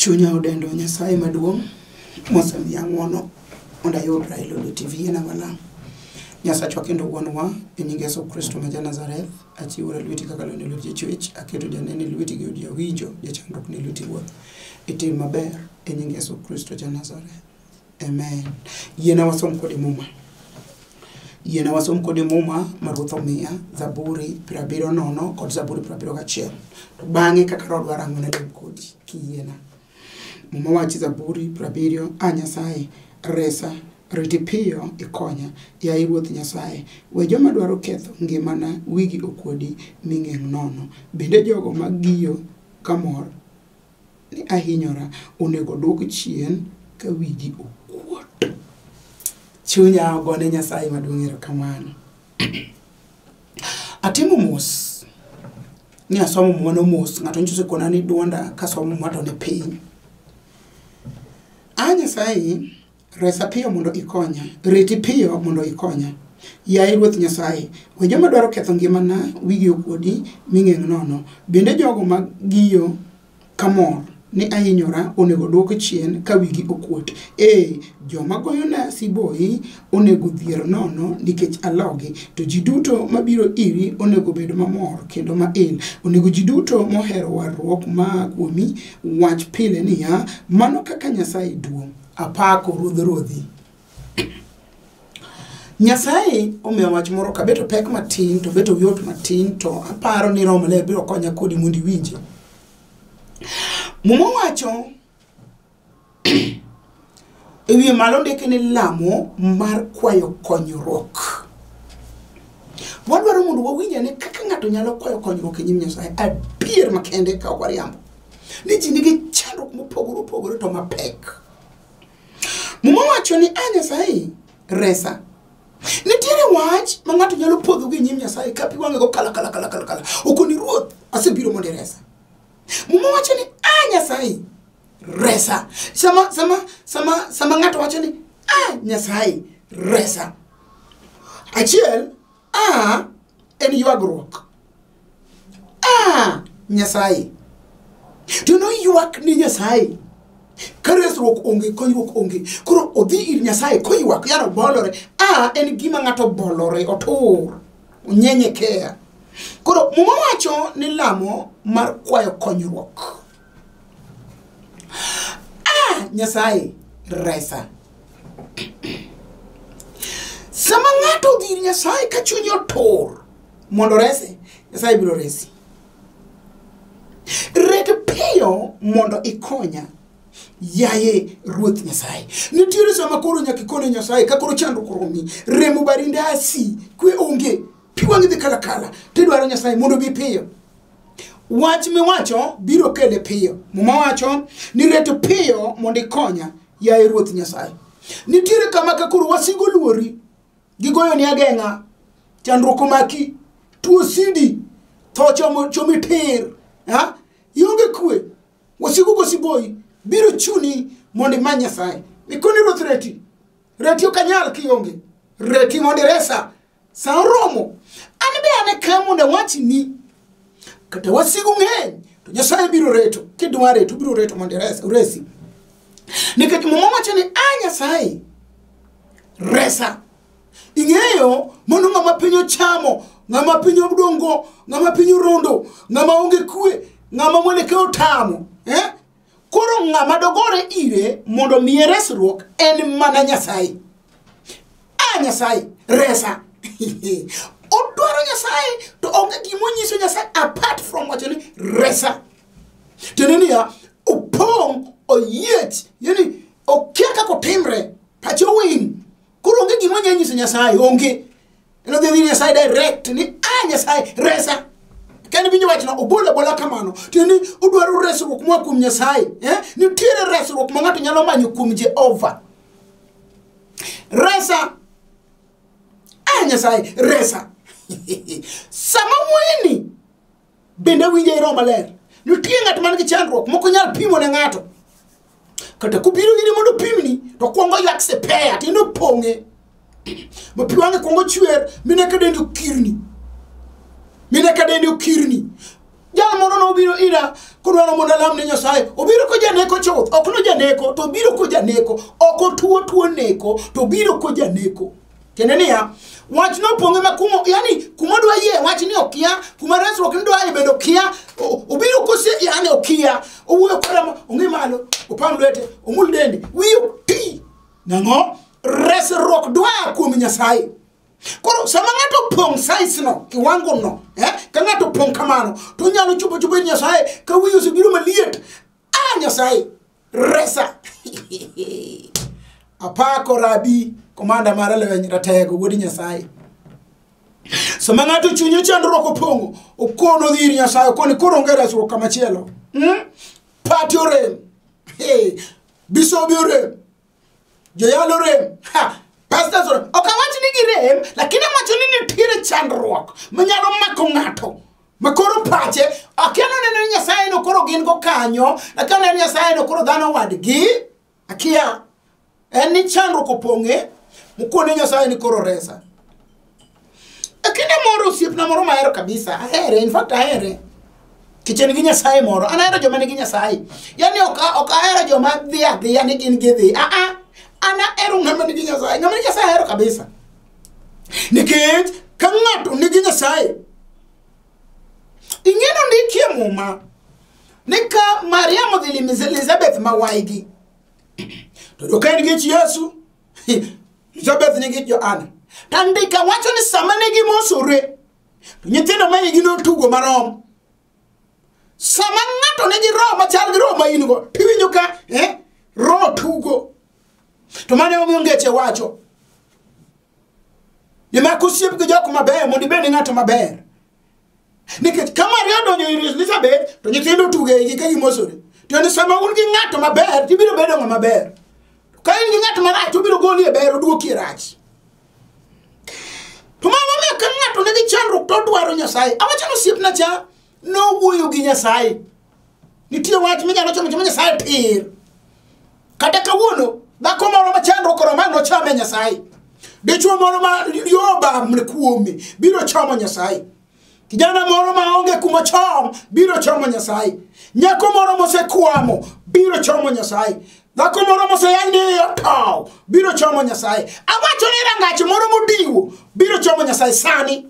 Chunya odendo Nyasaye maduong' mosemiya ng'uono mondo ayudra e Lolwe TV en awalang'. Nyasachwa kendo wuonwa e nying Yesu Kristo ma ja-Nazareth, achiwora lweti kaka lony e lwet jachwech, aketo janeno e lweti gi od jawinjo, jachandruok ni lweti Ruoth. Itim maber e nying Yesu Kristo ja-Nazareth. Amen. Yiena wasom kodi Muma. Yiena wasom kodi Muma ma Ruoth omiya, Zaburi 70 kod Zaburi 71. To bang'e kaka Roho dwaro ang'o nalem kodi kiyiena. Muma wacho Zaburi 70, A Nyasaye, resa, reti piyo ikonya, yaye Ruoth Nyasaye. We joma dwaro ketho ngimana wigi okuodi mi ng'eng' nono. Bende jogo ma giyo kamor ni ahinyora onego dwok chien ka wigi okuot. Chunya ogone Nyasaye maduong' erokamano. Atimo mos ni asomo mumano mos, ng'ato nyiso osekona ni duonda kasomo muma to ni piny. A Nyasaye, resa piyo mondo ikonya, reti piyo mondo ikonya. Yaye Ruoth Nyasaye, we joma dwaro ketho ngimana wigi okuodi mi ng'eng' nono. Bende jogo ma giyo kamor ni ahinyora onego dwok chien ka wigi okuot. Ee, joma goyona siboi onego dhier nono nikech alogi, to ji duto mabiro iri onego bed mamor kendo mail. Onego ji duto mohero warruok maa kuomi wach pile niya, mano kaka Nyasaye duong'. Apako Ruodh Ruodhi. Nyasaye omiya wach moro kabet opek matin to bet oyot matin to aparo ni Roho Maler biro konya kodi mondo iwinje. Muma wacho e wiye malo ndike ni lamo mar kwayo konyruok. Wadwaro mondo wawinj ane kaka ng'ato nyalo kwayo konyruok e nyim Nyasaye adier makende ka ok wariambo. Ni ji nigi chandruok mopogore opogore to mapek. Muma wacho ni a Nyasaye resa. Nitiere wach ma ng'ato nyalo podho gi nyim Nyasaye ka pi wang'e go kala kala kala kala kala. Okoni Ruoth asebiro mondo iresa. Muma wacho ni a Nyasaye resa. Sama sama sama sama ng'ato wacho ni a Nyasaye resa. Achiel a en ywagruok. A Nyasaye. To noywak ni Nyasaye. Ka resruok onge, konyruok onge. Koro odhi ir Nyasaye koywak, yani obolore. A en gima ng'ato obolore, otur, onyenyekea. Koro Muma wacho ni lamo mar kwayo konyruok. A Nyasaye resa. Sama ng'ato odhi ir Nyasaye ka chunye otur mondo orese, Nyasaye biro resi. Ret piyo mondo ikonya. Yaye Ruoth Nyasaye. Nitiere sama koro nyaka ikone Nyasaye ka koro chandruok oromi, remo bari ndasi, kwe onge, pi wang'i dhi kala kala, tidwaro Nyasaye mondo obi piyo. Wach miwacho biro kele piyo. Muma wacho ni ret piyo mondo ikonya, yaye Ruoth Nyasaye. Nitiere kama ka koro wasigo luori, gigoyoni ageng'a, chandruok omaki, tuo sidi, tho chomo chomi tir, ha? Ionge kwe, wasigu go siboi, biro chuni mondo imany Nyasaye. Ikoni Ruoth reti, reti ok anyal kionge, reti mondo iresa, sa oromo. An be an e ka mondo awachni, kata wasigu ng'eny, to Nyasaye biro reto, kidware to obiro reto mondo oresi. Nikech Muma wacho ni a Nyasaye, resa. Ing'eyo mano ng'ama piny ochamo, ng'ama piny odongo, ng'ama piny orondo, ng'ama onge kwe, ng'ama mwelekeo otamo. Eh? Koro ng'ama dogore ire mondo miye resruok en mana Nyasaye. A Nyasaye, resa. Odwaro Nyasaye to onge gima onyiso Nyasaye apart from wacho ni resa. Tiende niya, opong', oyiech, yani okia kaka otimre, pache owing'. Koro onge gima onyalo nyiso Nyasaye, onge. En odhi dhi Nyasaye direct ni a Nyasaye resa. Kendo winjo wachno obolo abola kamano. Tiende ni odwaro resruok moa kuom Nyasaye. Eh? Nitiere resruok ma ng'ato nyalo manyo kuom Jehova. Resa. A Nyasaye, resa. Sama wuoyeni, bende winje i Roho Maler. Nitie ng'at man gi chandruok moko nyal pimo ne ng'ato. Kata kobiro iri mondo opimni, to kwongo ywak sepeya, tiende opong'e. Ma pi wang'e kwongo chwer, mine ka dende okirni. Mine ka dende okirni. Jal moro nobiro ira kodwaro mondo alam ne Nyasaye. Obiro kojaneko chuth. Ok nojaneko, to obiro kojaneko. Ok otuo tuo neko, to obiro kojaneko. Tiende niya, wach nopong'e ma kumo, yani kuma odwa yie wach ni okia, kuma resruok ni dwa bende okia, obiro kose, yani okia. Owuoyo koda, ong'i malo, opam lwete, omul dende, wiye ti. Nang'o? Resruok dwa kuom Nyasaye. Koro sama ng'ato opong' size no, kiwango no, ka ng'ato opong' kamano, to onyalo chopo chopo ir Nyasaye ka wiye osebiro maliet. Ah, Nyasaye, resa. Apako Rabi, komanda mar lweny ratego, wuod Nyasaye. Sama ng'ato chunye chandruok opong'o, okono dhi ir Nyasaye, okoni koro onge resruok kamachielo. Pati orem. Hey, bisobi orem. Joyalo orem. Ha! Pastors orem. Ok awach ni girem, lakini awacho ni nitiere chandruok manyalo mako ng'ato. Makoro pache, akia noneno ni Nyasaye no koro gin go kanyo, akia noneno ni Nyasaye no koro dhano wadgi, akia. En ni chandruok opong'e, mokone Nyasaye ni koro resa. E kinde moro osiepna moro mahero kabisa, ahere, in fact ahere. Kech en gi Nyasaye moro, an ahero joma nigi Nyasaye. Yani ok ahero joma dhi adhiya ni gin gidhi. Ah ah, an ahero ng'ama nigi Nyasaye, ng'ama nigi Nyasaye ahero kabisa. Nikech ka ng'ato nigi Nyasaye, ing'eno ndikie Muma ni ka Mariam odhi limo Elizabeth ma waigi, to ka en gi Yesu, Elizabeth nigi Johana. To andika wacho ni sama ne gimosore, to nyithindo ma igi notugo marom. Sama ng'ato nigi roho machal gi roho ma in go, tiwinjo ka roho tugo. To mano emomiyo ngeche wacho ni mak osiep gi jok maber mondo ibed ng'ato maber. Nikech ka Maria odonjo ir Elizabeth, to nyithindo tugo e igi ka gimosore. To ni sama un gi ng'ato maber, tibiro bedo ng'ama ber. Ka in gi ng'at marach, obiro goli e ber, oduoki e rach. To mano omiyo ka ng'ato nigi chandruok to odwaro Nyasaye. Awacho ni osiepna cha nowuoyo gi Nyasaye. Nitie wach minyalo chomo chomo Nyasaye tir. Kata kawuono, dhako moro ma chandruok oromo ang' nochame Nyasaye. Dichuo moro ma yo obam kuome biro chomo Nyasaye. Kijana moro ma onge kuma chom biro chomo Nyasaye. Nyako moro mosekwamo biro chomo Nyasaye. Dhako moro moseyany ni otow biro chomo Nyasaye. Awacho ni rangach moro modiwo biro chomo Nyasaye sani.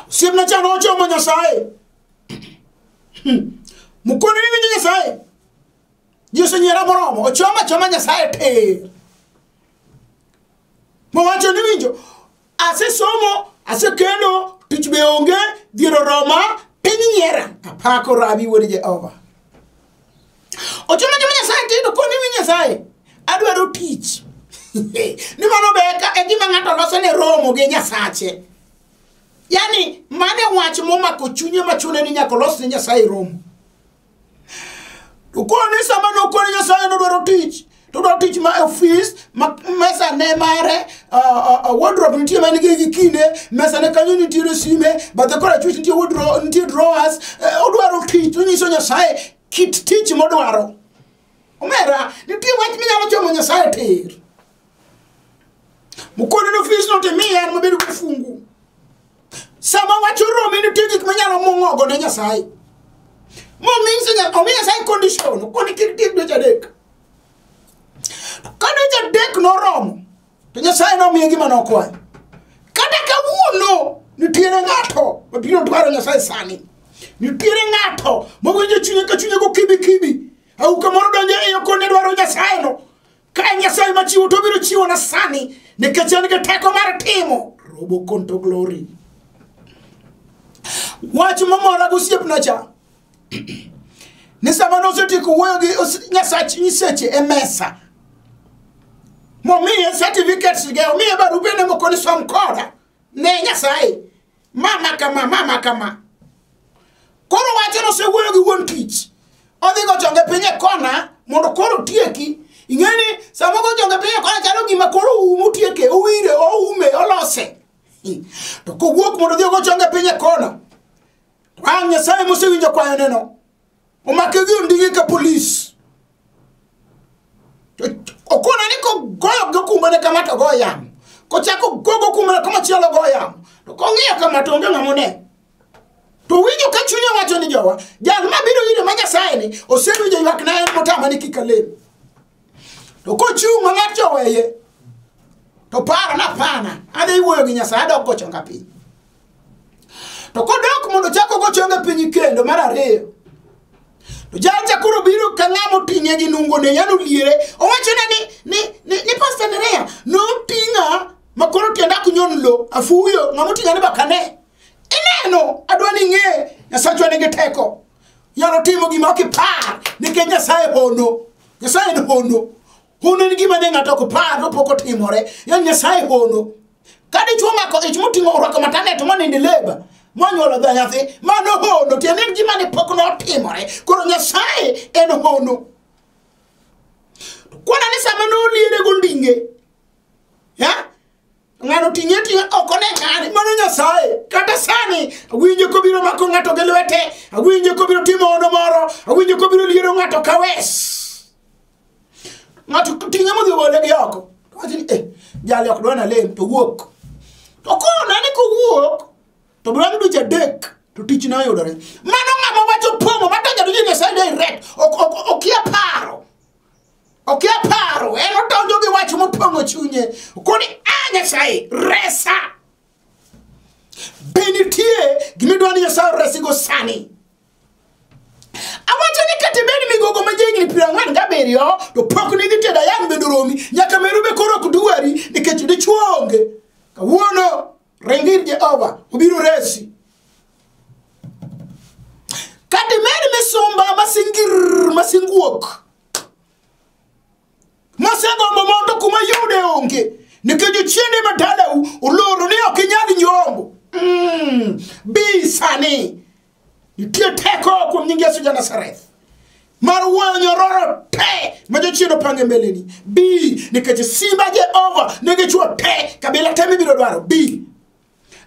Osiepna cha nochomo Nyasaye. Mukoni ni winjo Nyasaye. Ji osenyiera moromo, ochomo achoma Nyasaye tir. Mowacho ni winjo, asesomo, asekendo, tich be onge, dhier oroma, piny nyiera. Apako Rabi wuod Jehova. Ochomo achoma Nyasaye tir, to koni winjo Nyasaye, adwaro tich. Ni mano ber ka e gima ng'ato loso ne romo gi Nyasache. Yani, mane wach momako chunye machune ni nyaka olos ne Nyasaye romo. To koni sama nokone Nyasaye nodwaro tich, to odwaro tich ma ofis, ma mesa ne mare, wardrobe nitie ma nigi gi kinde, mesa ne kanyo nitiere sime, bathe korachwich nitie wardrobe, nitie drawers, odwaro tich, to onyiso Nyasaye kit tich modwaro. Omera, nitie wach minyalo chomo Nyasaye tir. Mokone ni ofis no to imiye an mabedo gi ofungu. Sama wach oromi nitie gik minyalo mong'ogo ne Nyasaye. Omi Nyasaye condition, okoni kik tiek dweche adek. Ka dweche adek noromo, to Nyasaye nomiye gima nokwayo. Kata kawuono, nitiere ng'ato mabiro dwaro Nyasaye sani. Nitiere ng'ato mawinjo chunye ka chunye go kibi kibi. Auka moro donjo e iye okoni dwaro Nyasaye no. Ka en Nyasaye machiwo to obiro chiwo na sani, nikech en gi teko mar timo. Robo konto glory. Wach momora gi osiepna cha. Ni sama nosetieko wuoyo gi Nyasach nyiseche e mesa. Momiye certificates ge, omiye barupene moko ni som koda. Ne Nyasaye. Mama kama, mama kama. Koro wacho nosewuoyo gi wuon tich. Odhi go chonge piny e kona mondo koro otieki. Ing'eni sama ogo chonge piny e kona chalo gima koro oumo otieke, owire, oume, olose. To kowuok mondo odhi ogo chonge piny e kona. To ang' Nyasaye mosewinjo kwayoneno. Omake gi onding'e ka polis. To okona ni kogoyo gi okumbane kama to goyo yamo. Kochako gogo okumbane kama chielo goyo yamo. To kong'iyo kama to onge ng'ama one. To winjo ka chunya wacho ni jowa, jal mabiro ire ma Nyasaye ni, osewinjo ywakna en motama ni kik alem. To kochung' ma ng'at oweye, to paro na pana, adhi wuoyo gi Nyasaye adok go chonga piny. To kodok mondo ochak ogo chonge piny kendo mar ariyo, to jal cha koro biro ka ng'ama oting'e gi nungone, yani oliere, owachone ni Pastor Nerea, noting'a ma koro tienda ok nyon lo, afuyo, ng'ama oting'a ni bakane. Ineno, adwa ni ing'e, Nyasachwa nigi teko. Nyalo timo gima ok ipar, nikech Nyasaye hono. Nyasaye en hono. Hono en gima ne ng'ato ok par to pok otimore. Yani Nyasaye hono. Ka dichuo omako ich moting'o orwako matane to monindo e leba, monyuolo dho nyathi, mano hono, tiende en gima ne pok notimore. Koro Nyasaye en hono. To kwana ni sama noliere gondinge, ya? Ng'ano ting'e ting'e ok one ng'ani, mano Nyasaye. Kata sani, awinjo kobiro mako ng'ato gi lwete, awinjo kobiro timo hono moro, awinjo kobiro liero ng'ato ka wes. Ng'ato ting'e modhi obole gi oko. To wacho ni, jali ok dwa nalem, to wuok. To kone ni kowuok, to bang' dweche 3, to tich ne oyudore. Mano ng'ama wacho pong'o, madonjo adonja Nyasaye direct, okia paro. Okia paro, en odonjo gi wach mopong'o chunye. Okoni, a Nyasaye, resa. Be nitie gima idwa ni Nyasaye oresigo sani? Awacho ni kata ibed migogo ma jahigni 47 to pok nidhi tedo ayang' bende oromi, nyaka meru be koro ok dwari nikech dichuo onge. Kawuono ring ir Jehova, obiro resi. Kata ibed misumba masingir masinguok, masegombo mondo kuma yude onge, nikech jochiende ma dalau oloro ni ok inyal nyombo. Bi sani. Nitie teko kuom nying Yesu ja Nazareth mar wuoyo nyororo te ma jachien opango e mbeleni. Bi nikech simba Jehova nigi chwo te, kabila te mibiro dwaro. Bi.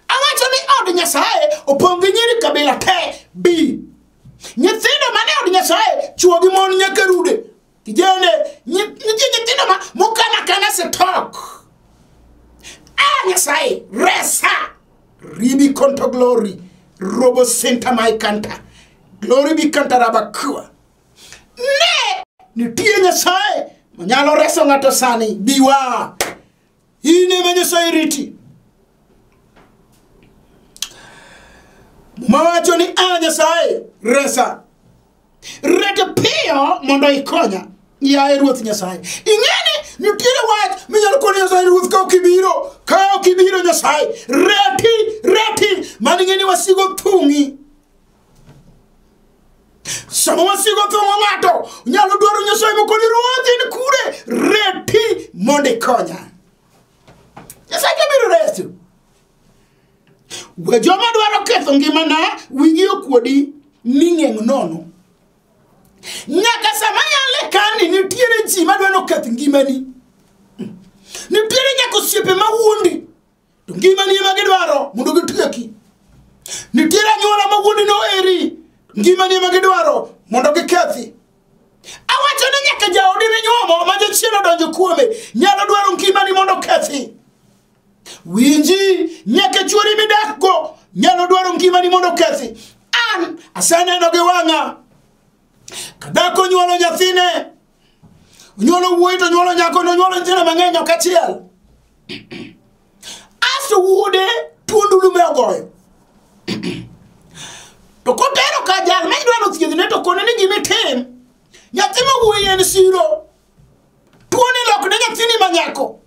Awacho ni od Nyasaye opong' gi nyiri kabila te. Bi. Nyithindo mane od Nyasaye, chwo gi mon nyaka rude. Kijende, nitie nyithindo ma mokana kana sitok. A Nyasaye, resa. Ribi konto glory. Robo senta mai kanta. Glory bi kanta rabakua. Ne! Nitie Nyasaye manyalo reso ng'ato sani. Biwa. In ema Nyasaye riti. Muma wacho ni a Nyasaye resa. Ret piyo mondo ikonya. Yaye Ruoth Nyasaye. Ing'eni nitiere wach minyalo koni Nyasaye Ruoth ka ok ibiro. Ka ok ibiro Nyasaye. Reti, reti. Mano ing'eni wasigo thung'i. Sama wasigo thung'o ng'ato, nyalo dwaro Nyasaye mokoni Ruoth in kure. Reti mondo ikonya. Nyasaye biro resi. We joma dwaro ketho ngimana wigi okuodi mi ng'eng' nono. Nyaka sama yale kani nitiere ji madwa noketh ngimani. Nitiere nyaka osiepe mawuondi to ngimani ema gidwaro mondo gitieki. Nitiere anyuola mawuondi noheri, ngimani ema gidwaro mondo gikethi. Awacho ni nyaka jaodi minyuomo ma jachien odonjo kuome nyalo dwaro ngimani mondo okethi. Winji, nyaka chuori midakgo nyalo dwaro ngimani mondo okethi. An aseneno gi wang'a ka dhako nyuolo nyathine, onyuolo wuoyi to nyuolo nyako, nonyuolo nyithindo mang'eny ok achiel. Asto wuode tuo ndulume ogoyo. To kotero ka jal ma idwa nothiedhne to kone ni gima itim, nyathi ma wuoyi en siro, tuoni lokne nyathini ma nyako.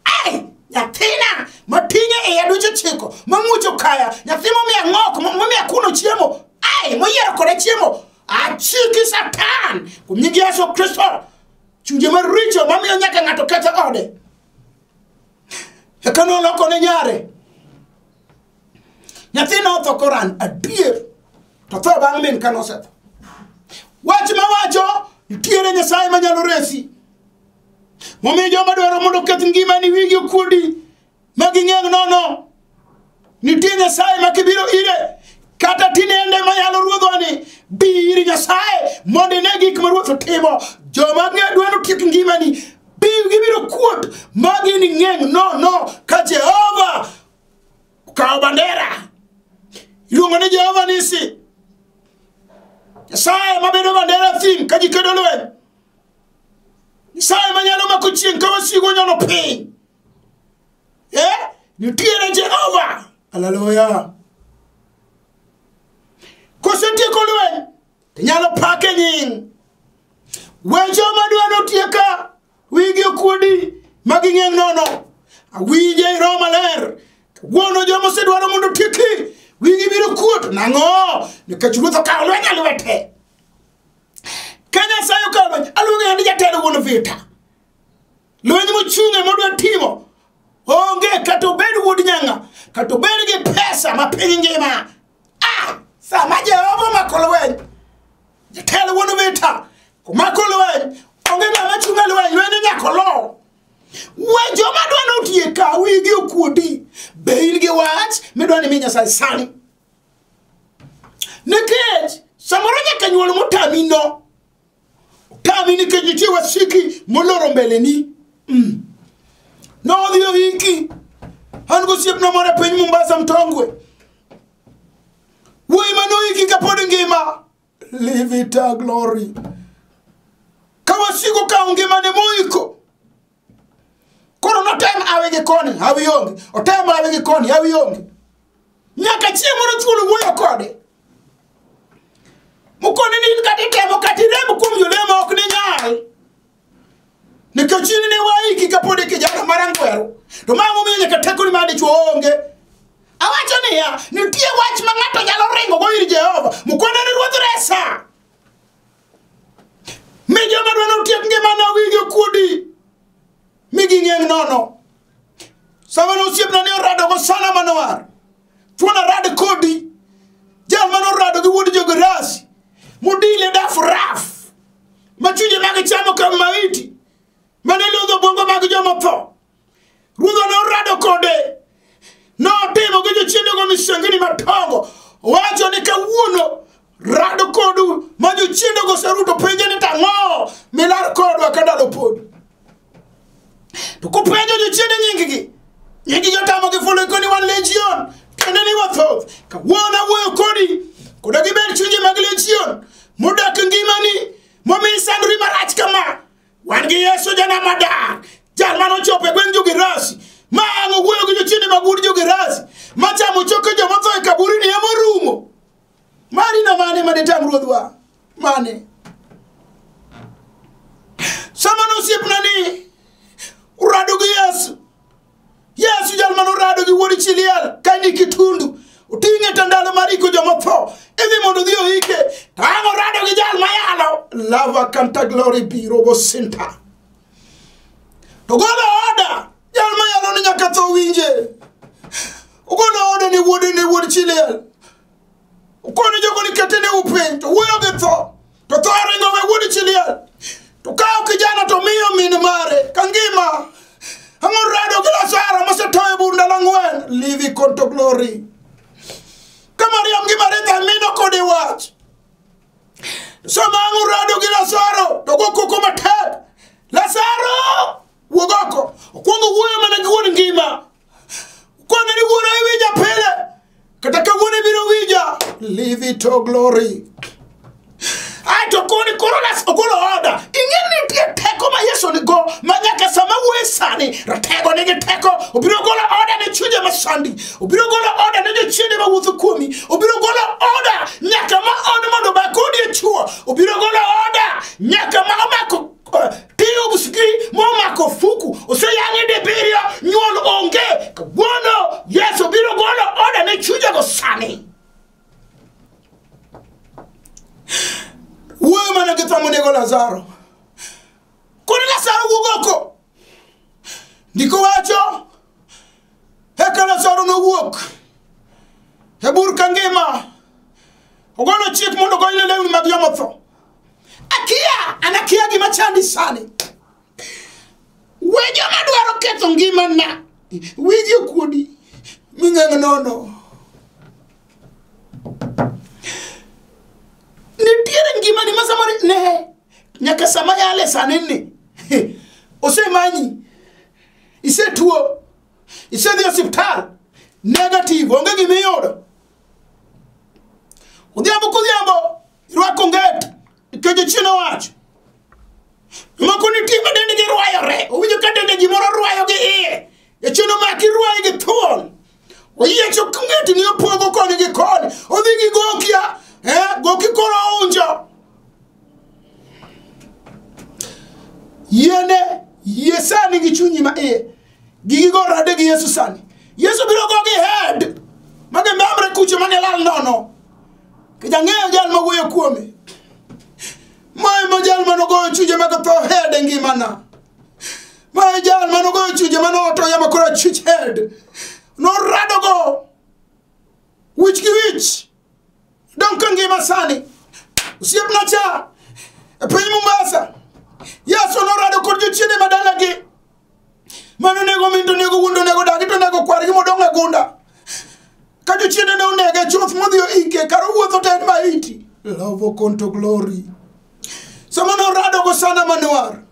Ai, nyathina mating'e e dweche 9 mang'ucho kaya, nyathi momiya ng'ok, momiya kuno chiemo, ai, moyiero kode chiemo. Achiki Satan kuom nying Yesu Kristo, chunje maricho mamiyo nyaka ng'ato ketho ode. Eka noloko ne nyare. Nyathi notho koran adier, to tho bang' min ka nosetho. Wach mawacho, nitiere Nyasaye manyalo resi. Momiyo joma dwaro mondo oketh ngimani wigi okuodi ma ging'eng' nono. Nitie Nyasaye ma kibiro ire, kata tinende mayalo ruodhwani, bi ir Nyasaye mondo ine gik ma ruoth otimo. Joma dwa notiek ngimani, bi gibiro kuot ma gin ng'eng' nono ka Jehova okawo bandera. Iluongo ni Jehova Nisi. Nyasaye mabedo bandera thim ka ji kedo lweny. Nyasaye manyalo mako chieng' ka wasigu onyono piny. Nitiere Jehova. Haleluya. Kosetieko lweny, tinyalo pake nying. Weche madwa notieka, wigi okuodi, magi ng'eng' nono. Awinje i Roho Maler. Kawuono joma osedwaro mondo otieki, wigi biro kuot. Nang'o? Nikech Ruoth okawo lweny e lwete. Ka Nyasaye okawo lweny, aluonge ni jatelo wuon vita. Lweny mochung'e modwa timo, onge kata obed wuod nyang'a, kata obed gi pesa ma piny ngima. Sama Jehova omako lweny, jatelo wuon vita, komako lweny, onge ng'ama chung' e lweny, lweny nyaka olo. We joma dwa notieka, wigi okuodi. Be in gi wach midwa ni mi Nyasaye sani? Nikech samoro nyaka nyuol motami no. Otami nikech nitie wasiki moloro mbeleni. Nodhi oiki. An gosiepna moro e piny Mombasa Mtongwe. Wuoyi manoiki kapod ngima. Live it glory. Ka wasigu okawo ngimane moiko. Koro notem awe gi koni, hawi onge. Otem awe gi koni, hawi onge. Nyaka chieng' moro thuolo wuoyo kode. Mokone ni in kata itemo kata irem kuom jolemo ok ninyal. Nikech in ne waiki kapod kijana marangwero. To ma momiyo nyaka tekoni mar dichuo onge. Awacho niya, nitie wach ma ng'ato nyalo ringo go ir Jehova. Mokone ni Ruoth resa. Mi joma dwa notiek ngimana wigi okuodi. Mi ging'eng' nono. Sama ne osiepna ne orado go sana manowar. Thuon arad kodi. Jal mane orado gi wuod Jogerasi. Modile daf raf. Ma chunje mag chamo ka maiti. Mane lodho bongo mag joma tho. Ruodhwa ne orado kode. Notimo gi jochiendego misengini madongo. Owacho ni kawuono rado kodu ma jochiendego oseruto penje ni tang'o milar kodwa ka ndalo pod. To kopenjo jochiende nying-gi, nying-gi otamogi fulo koni wan legion, tiende ni wathoth. Kawuono awuoyo kodi, koda gibed chunje mag legion, modak ngimani, momiyi sandri marach kama. Wan gi Yesu jana madar, jal manochopo e gweng' Jogerasi, ma ang' owuoyo gi jochiende mag wuod Jogerasi, machamo choke jomotho e kaburini emorumo. Mari na mane mane tam ruodhwa? Mane? Sama nosiepna ni urado gi Yesu. Yesu jal mane orado gi wuod chi liel ka ni Kitundu. Oting'e tandalo mar iko jomotho. Idhi mondo odhi oike. To ang' orado gi jal mayalo. Lava kanta glory biro bo sinta. To golo oda. Jal mayalo ni nyaka tho winje. Ogolo oda ni wuode ni wuod chi liel. Okone jogo ni kete ne upiny. To wuoyo gi tho. To tho ringo we wuod chi liel. To kawo kijana to miyo min mare. Kangima. Ang'o rado gi Lazaro mosetho e bur ndalo ang'wen. Livi konto glory. Ka Mariam gi Maritha mino kode wach. Sama ang' orado gi Lazaro to go koko matek. Lazaro! Wuog oko. Okwongo wuoyo mana gi wuon ngima. Okone ni wuora iwinja pile. Kata kawuono ibiro winja. Livi to glory. Aeto koni koro ogolo oda. Ing'e ni nitie teko ma Yesu nigo ma nyaka sama wuoye sani ratego nigi teko. Obiro golo oda ne chunje masandi. Obiro golo oda ne jochiende mawuotho kuomi. Obiro golo oda nyaka ma on mondo omak kodi e chuo. Obiro golo oda nyaka ma omako tubes gi momako fuku. Oseyang'e dibiriyo nyuol onge. Kawuono Yesu biro golo oda ne chunjego sani. Wuoyo mana gi tho monego Lazaro. Koni Lazaro wuog oko. Ndiko wacho, eka Lazaro nowuok e bur kangima. Ogolo chik mondo ogonyne lewni mag jomotho. Akia, an akia gima chandi sani. We joma dwaro ketho ngimana, wigi okuodi, ming'eng' nono. Nitiere ngimani ma samoro ne nyaka sama yale sani ni osemanyi, isetuo, isedhi e osiptal, negative, onge gima iyudo. Odhiambo kodhiambo irwako nget nikech jachien owacho. Jomoko nitie ma dendgi rwayore. Owinjo ka dende gimoro rwayo gi iye. Jachien omaki rwayi gi thuon. Oyiecho ng'etni opogo koni gi koni. Odhi gi gokia. Goki koro ounjo. Yiene, yie sani gi chunyi ma iye. Gigi go rade gi Yesu sani. Yesu biro go gi head. Mage mamre kucho mage lal nono. Kech ang'eyo jal mawuoyo kuome. Mae ma jal manogoyo chunje mag tho head e ngimana. Mae jal manogoyo chunje manotoya makoro achich head. Noradogo wich gi wich. Dong' ka ngima sani. Osiepna cha e piny Mombasa. Yesu norado kod jochiende madalagi. Mano nego min to nego wuon to nego dagi to nego kwargi modong' e gunda. Ka jochiende ne onege chuth modhi oike kar owuotho to en maiti. Love konto glory. Sama norado go sana manuar.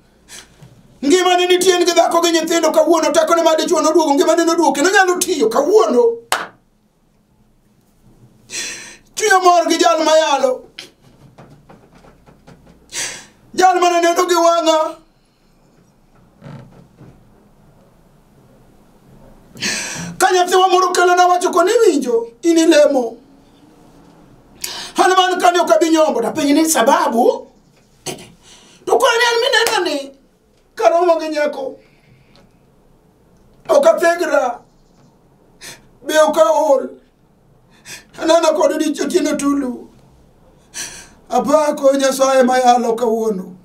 Ngimane nitie en gi dhako gi nyithindo kawuono tekone mar dichuo noduogo ngimane noduogo kendo nyalo tiyo kawuono. Chunya mor gi jal mayalo. Jal mane neno gi wang'a. Ka nyathiwa moro kelona wacho koni iwinjo in ilemo. An man kane ok abi nyombo tapenje ni sababu. To koro ni an minena ni karomo gi nyako. Ok athegra. Be ok aol. Anana kod odiechieng' tulu. Apako Nyasaye mayalo kawuono.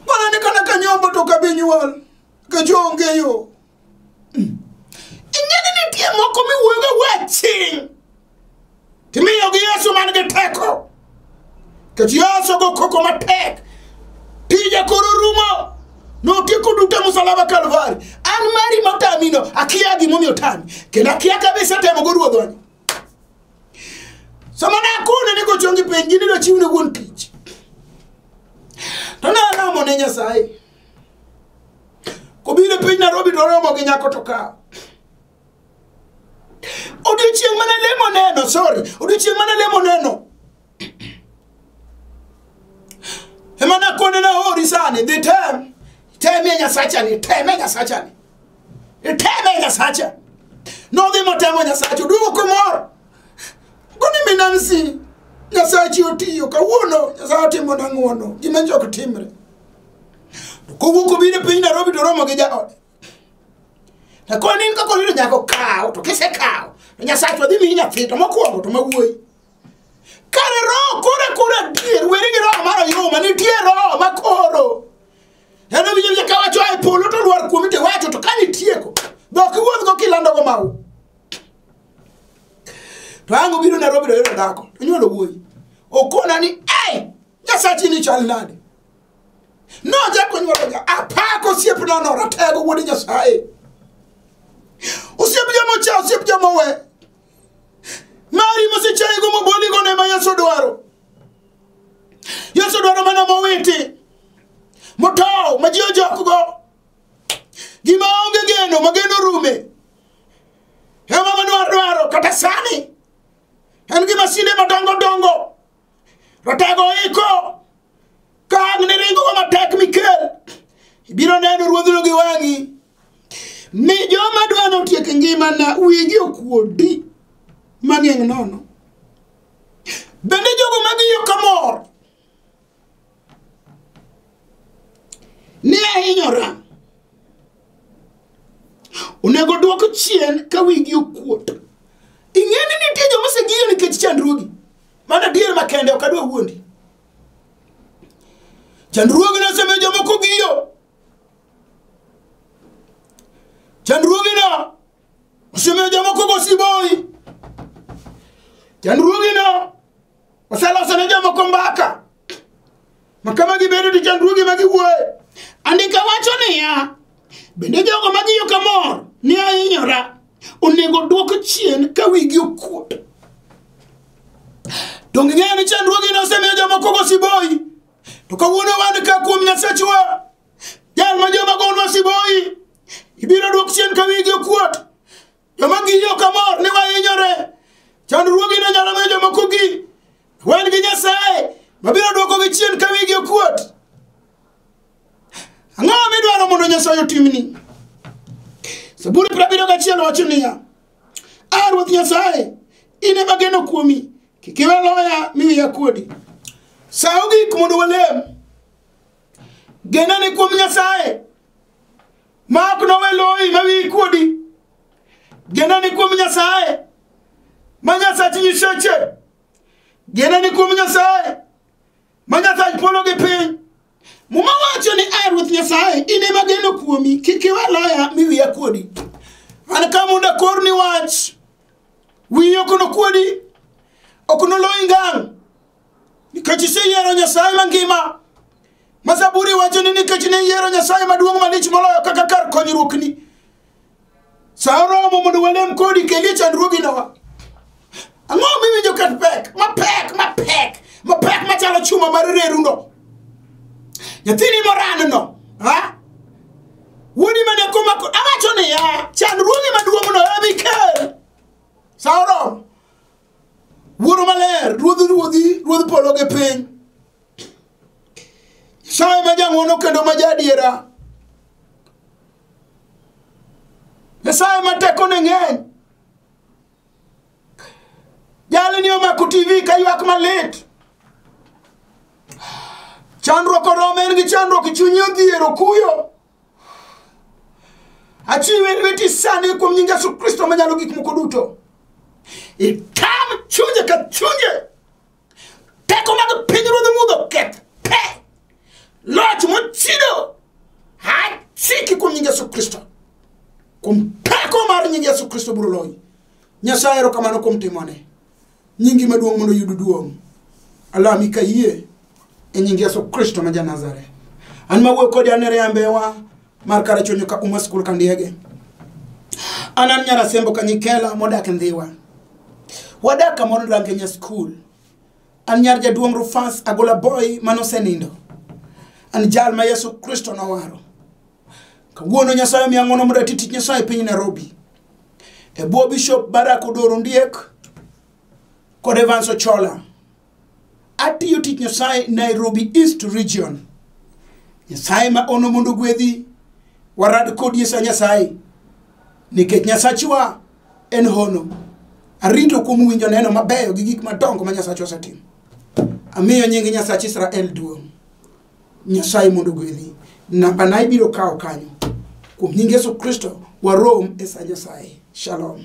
Mana ni kana ka nyombo to ok abi nyuol. Nikech onge yo. Ing'e ni nitie moko miwuoyogo weche. Timiyo gi Yesu man gi teko. Nikech Yesu go koko matek. Tije koro rumo. Notieko duto e musalaba Kalvari. An mari motamino akia gimomiyo otami. Kendo akia kabisa temo go ruodhwani. Sama nakone ni kochongi piny gini dwa chiwne wuon tich. To nalamo ne Nyasaye. Kobiro e piny Nairobi to romo gi nyako to kawo. Odiochieng' mane lemo neno, sorry, odiochieng' mane lemo neno. Ema nakone naori sani, dhi tem. Temie Nyasachani, teme Nyasachani. Iteme Nyasacha. Nodhi motemo Nyasacha, oduogo komor. Koni mi Nancy, Nyasachi otiyo, kawuono Nyasaye otimona ng'uono, gima nyocha ok timre. To kowuok obiro e piny Nairobi to romo gi jaode. To koni in kaka oyudo nyako kaw, to kisekawo, to Nyasachwa dhi miyi nyathi, to mokwongo to mawuoyi. Kare roho koro koro adier, weri gi roho mar oyuma, nitie roho makoro. En owinjo winjo ka wacho e polo to lwar kuomi to iwacho to ka nitieko, dhok iwuothgo kilandogo mau. To ang' obiro Nairobi to oyudo dhako, to onyuolo wuoyi. Okona ni, ei, Nyasachi ni chal nade? Nochako nyuolo ja, apako osiepna no, ratego wuod Nyasaye. Osiep joma ocha, osiep joma owe. Mari mosechayigo moboligo ne ma Yesu dwaro. Yesu dwaro mana mowiti, motow, ma ji ojokgo. Gima onge geno, ma geno rume. Ema manwar dwaro kata sani. En gi masinde madongo dongo. Ratego iko. Ka ang' ne ringogo matek mikel. Ibiro neno ruodhno gi wang'i. Mi joma dwa notiek ngimana wigi okuodi mang'eng' nono. Bende jogo magiyo kamor ni ahinyora onego dwok chien ka wigi okuot. Ing'e ni nitie joma osegiyo nikech chandruogi. Mano adier makende ok adwa wuondi. Chandruogi nosemiyo jomoko giyo. Chandruogino osemiyo jomoko go siboi. Chandruogino oseloso ne jomoko mbaka. Ma kama gibedo to chandruogi ma giwuoye. Andika wacho niya, bende jogo magiyo kamor ni ahinyora onego dwok chien ka wigi okuot. Donge ing'eyo ni chandruogi nosemiyo jomoko go siboi? To kawuono wan ka kuom Nyasachwa, jal ma joma gonwa siboi, ibiro dwok chien ka wigi okuot. Joma giyo kamor ni wahinyore. Chandruogino nyalo miyo jomoko gi wan gi Nyasaye mabiro dwokogi chien ka wigi okuot. Ang'o midwaro mondo Nyasaye otimni? Zaburi 71 wacho niya, A Ruoth Nyasaye, in ema ageno kuomi, kik iwe loya mi wiya kuodi. Sa ogik mondo walem. Genani kuom Nyasaye, ma ok nowe loyi ma wiyi kuodi. Genani kuom Nyasaye, ma Nyasach nyiseche. Genani kuom Nyasaye, ma Nyasach polo gi piny. Muma wacho ni a Ruoth Nyasaye, in ema ageno kuomi, kik iwe loya mi wiya kuodi. An ka mondo akorni wach, wiyi ok nokuodi, ok noloyi ngang', nikech iseyiero Nyasaye mangima. Ma Zaburi wacho ni nikech ne iyiero Nyasaye maduong' malich moloyo kaka kar konyruokni. Sa oromo mondo walem kodi kelie chandruoginowa. Ang'o miwinjo ka pek, mapek, mapek, mapek machalo chuma mar reruno? Nyathini moran no, ha? Wuodi mane komako, awacho niya, chandruogi maduong' no ema ikel. Sa oromo. Wuoro maler, ruodh ruodhi, ruodh polo gi piny. Nyasaye ma jang'wono kendo ma jaadiera. Nyasaye ma tekone ng'eny. Jalni omako TV ka ywak malit. Chandruok orome, en gi chandruok, chunye odhier, okuyo. Achiwe lweti sani kuom nying Yesu Kristo manyalo gik moko duto. Itam chunje ka chunje. Teko mag pinyruodh mudho keth pe. Loch mochido achiki kuom nying Yesu Kristo. Kuom teko mar nying Yesu Kristo biro loyi. Nyasaye erokamano kuom timone. Nyingi maduong' mondo oyud duong'. Alami ka yie e nying Yesu Kristo ma ja-Nazareth. An mawuoyo kodi an e Riambewa mar Karachuonyo ka Uma School Kandiege. An an nyar Asembo Kanyikela modak Ndhiwa. Wadak kamoro Rangenya School. An nyar jaduong' Rufus Agola Boy manosenindo. An jal ma Yesu Kristo nowaro. Kawuono Nyasaye omiya ng'wono mondo ati tich Nyasaye e piny Nairobi. E bwo Bishop Barack Odoro Ondiek kod Evans Ochola. Atiyo tich Nyasaye Nairobi East Region. Nyasaye ma ono mondo ogwedhi, warad kodi e sa Nyasaye. Nikech Nyasachwa en hono. Arito kuom winjo neno mabeyo gi gik madongo ma Nyasachwa osetimo. Amiyo nying Nyasach Israel duong'. Nyasaye mondo ogwedhi. Namba na ibiro kawo kanyo. Kuom nying Yesu Kristo, warom e sa Nyasaye. Shalom.